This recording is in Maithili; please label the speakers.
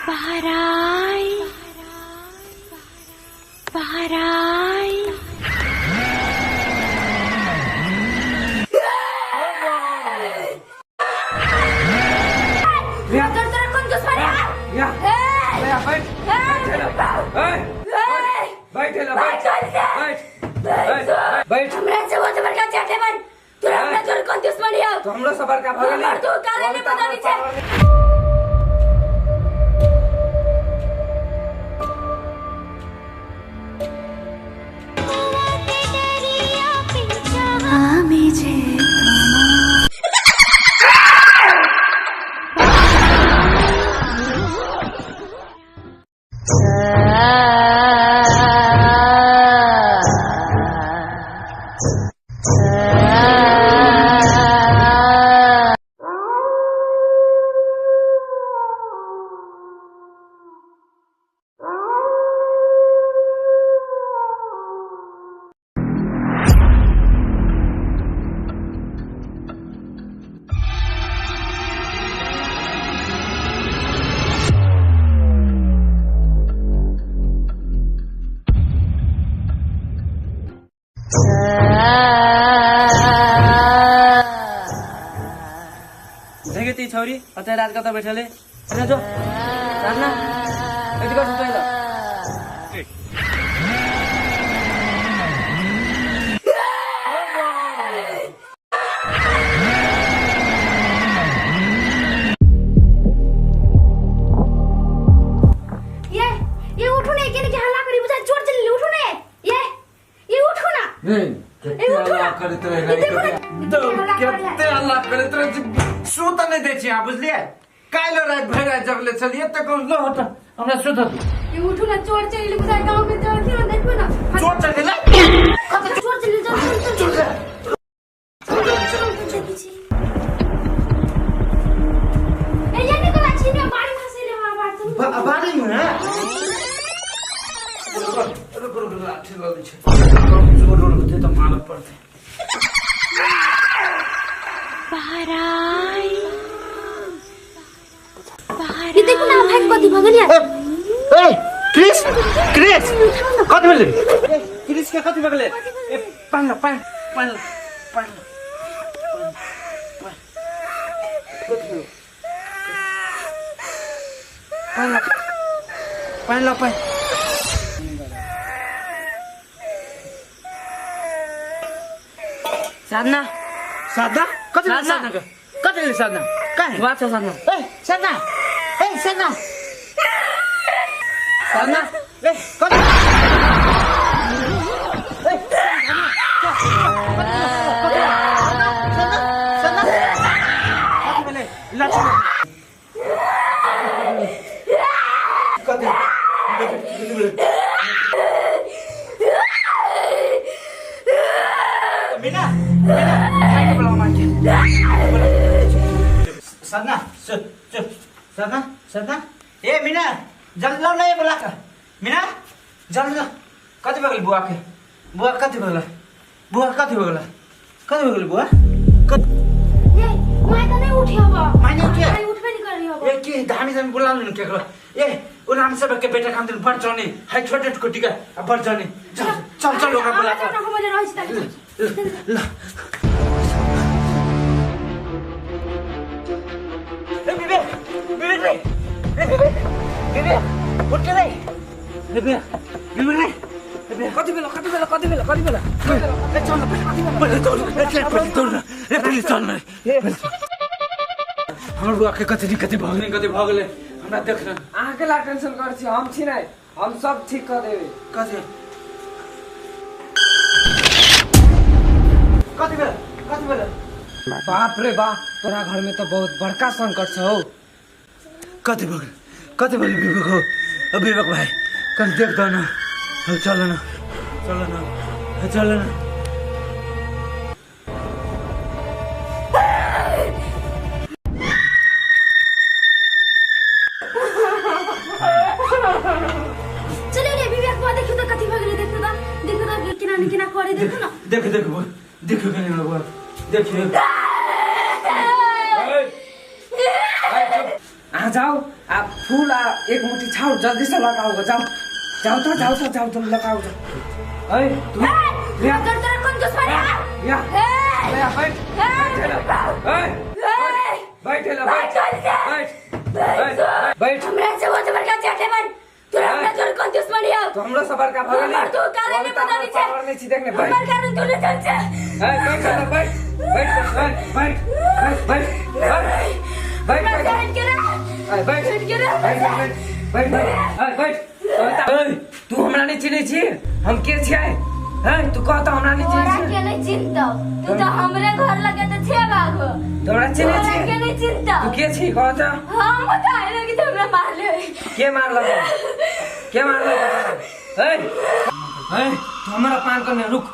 Speaker 1: बहराई बहराई
Speaker 2: तोरा कोन दुश्मनी है?
Speaker 3: या या बैठ बैठ बैठ बैठ बैठ बैठ बैठ
Speaker 2: हमरा से बहुत बड़का चाटे बन तोरा हमरा तोर कोन दुश्मनी है?
Speaker 3: तो हमरो से बड़का भगली
Speaker 2: हमर तू काले नहीं पता नहीं छे।
Speaker 1: আমি যে
Speaker 4: देखिए ती छौरी अतः रात कता बैठले अरे जो साधना कति गर्छ तैँले?
Speaker 2: ये उठू ने के के हल्ला करी बुझा जोर चली उठू ने ये उठू ना।
Speaker 3: ए उठू ना करैत रहे कते हल्ला करैत रहे सुत नहीं दै छी अहाँ बुझलियै। काल्हि राति भरि राति जगले छलियै तऽ कहलहुँ लो हट हमरा सुत
Speaker 2: ये उठू ना चोर चली बुझा गांव में चोर थी ना देखू ना
Speaker 3: चोर चल गेलै
Speaker 2: चोर चली चल चल चल छी ए ये निकला छी ने बाड़ी फसेले हमरा बात
Speaker 3: बाड़ी में रुक रुक लाठी लऽ लै छै चोर उर होतै तऽ मारऽ पड़तै।
Speaker 1: बहराई
Speaker 2: ये देखू ना भाई कथी भऽ गेलै।
Speaker 3: ए क्रिस क्रिस कथि भेलै? ए क्रिस के कथि भऽ गेलै? ए पानि पानि पानि पानि पानि पानि ल पानि।
Speaker 4: साधना
Speaker 3: साधना कथि
Speaker 4: साधना।
Speaker 3: साधना कथि भेलै साधना काहे
Speaker 4: बात छ साधना।
Speaker 3: ए साधना ए साधना
Speaker 4: साधना
Speaker 3: ए कथि ए साधना साधना कथि भेलै? लाठी कथि कथि भेलै? मीना मीना माइके बोलाऊ माइके साधना चुप चुप साधना साधना ए मीना जल्दी लाउ न ए बोला के मीना जल्दी लाउ। कथि भऽ गेल बुआ के? बुआ कथि भऽ गेल? बुआ कथि भऽ गेल? कथि भऽ गेल बुआ?
Speaker 2: ये my त नहीं उठे अब
Speaker 3: my नहीं उठे?
Speaker 2: My उठबे नहीं करी अब।
Speaker 3: ए के धामी धामी बोलाउनु न केकरो। ए ओ राम सब के बेटा काम दिन बड़ जने है छोटे छोटी के बड़ जने चल चल चल ओकरा बोला
Speaker 2: आ, हम रहै छी ताले।
Speaker 3: ल ए विवेक विवेक रे ए विवेक विवेक उठ रे विवेक विवेक रे विवेक
Speaker 4: कति बेला कति बेला कति बेला कति बेला
Speaker 3: ए चल न पहिले दौड़ ए चल पहिले दौड़ न ए पहिले चल न हमर बुआ के कति कति भऽ गेलै कति भऽ गेलै हमरा देख न।
Speaker 4: अहाँके ला टेंशन करै छी हम छी नै हम सब ठीक कऽ देबै।
Speaker 3: कथि कथि भेल कथि भेल?
Speaker 4: बाप रे बा तोरा घर में तो बहुत बड़का संकट छ हौ।
Speaker 3: कथि भऽ गेल कथि भेल विवेक हो? विवेक भाइ कनि देख दऽ न चल न चल न चल न।
Speaker 2: चलिए रे विवेक बुआ देखियो त कथी भऽ गेलै। देखियो त देखियो त केना ने केना करे देखियो न।
Speaker 3: देख देख बुआ देखियो कनि हमरा बुआ देखियो।
Speaker 4: अहाँ जाओ आ फूल आ एक मुट्ठी छाउ जल्दी से लगाओ ग, जाओ जाओ त जाओ त जाओ त लगाओ त। ए तू या
Speaker 2: तोर तोरा कोन दुश्मनी है?
Speaker 4: या
Speaker 2: ए
Speaker 4: या बैठ
Speaker 2: ए
Speaker 4: ए बैठ बैठ बैठ बैठ बैठ बैठ।
Speaker 2: हमरा से बहुत बड़का चाटे बन तोरा हमरा तोर कोन दुश्मनी है?
Speaker 4: तो हमरा से बड़का भगनी
Speaker 2: हमर तू कारण नहीं पता नहीं छे।
Speaker 4: पावर नहीं छी देखने बैठ
Speaker 2: हमर कारण तू नहीं चल छे।
Speaker 4: ए बैठ बैठ बैठ बैठ बैठ बैठ बैठ बैठ
Speaker 2: हमरा से हट के रह,
Speaker 4: ए बैठ
Speaker 2: हट के रह।
Speaker 4: बैठ बैठ बैठ ए बैठ। ए तू हमरा नहीं चिन्है छी, हम के छियै? हैं तू कह त हमरा नहीं
Speaker 2: तोरा
Speaker 4: चिन्है छी।
Speaker 2: के नहीं चिन्हतौ तू तो हमरे घर लगे त छे बाघो।
Speaker 4: तोरा चिन्है
Speaker 2: तोरा
Speaker 4: छी?
Speaker 2: के नहीं चिन्हतौ।
Speaker 4: तू के छी कह त?
Speaker 2: हम त आइले कि हमरा मारले।
Speaker 4: के मारलक? के मारलक? ए ए तू हमरा पान करने रुक